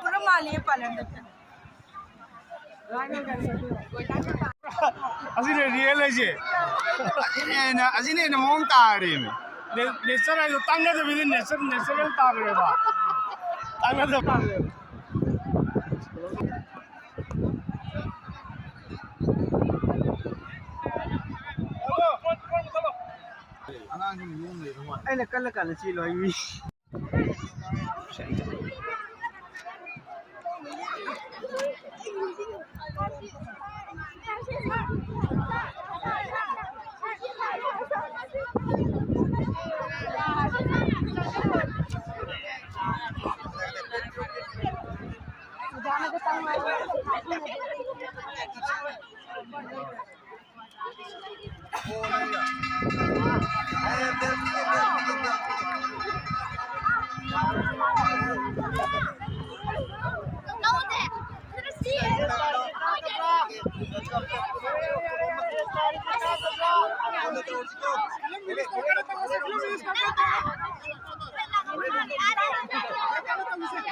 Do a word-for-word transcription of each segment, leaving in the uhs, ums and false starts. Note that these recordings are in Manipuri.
पूरा मालिया पालन करता है। ꯑꯁꯤꯅ ꯔꯤꯌꯦꯜ ꯍꯥꯏꯁꯦ꯫ ꯑꯁꯤꯅ ꯍꯦꯟꯅ, ꯑꯁꯤꯅ ꯍꯦꯟꯅ ꯃꯑꯣꯡ ꯇꯥꯔꯦꯃꯦ꯫ ꯅꯦ-, ꯅꯦꯆꯔ ꯍꯥꯏꯗꯣ ꯇꯥꯡꯅꯗꯕꯤꯗ ꯅꯦꯆꯔ, ꯅꯦꯆꯔꯦꯜ ꯇꯥꯈ꯭ꯔꯦꯕ꯫ ꯇꯥꯡꯅꯗꯕ ꯇꯥꯈ꯭ꯔꯦꯕ꯫ ꯑꯩꯅ ꯀꯜꯂ ꯀꯥꯟꯗ ꯆꯦꯜꯂꯣ ꯍꯥꯏ ꯃꯤ꯫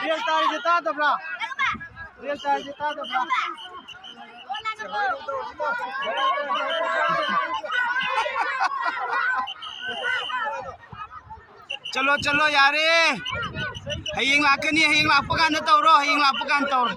ꯔꯦꯜ ꯇꯥꯔꯤꯁꯦ ꯇꯥꯗꯕ꯭ꯔꯥ? ꯔꯦꯜ ꯇꯥꯔꯤꯁꯦ ꯇꯥꯗꯕ꯭ꯔꯥ? ꯆꯠꯂꯣ, ꯆꯠꯂꯣ, ꯌꯥꯔꯦ꯫ ꯍꯌꯦꯡ ꯂꯥꯛꯀꯅꯤ, ꯍꯌꯦꯡ ꯂꯥꯛꯄ ꯀꯥꯟꯗ ꯇꯧꯔꯣ, ꯍꯌꯦꯡ ꯂꯥꯛꯄ ꯀꯥꯟꯗ ꯇꯧꯔꯣ꯫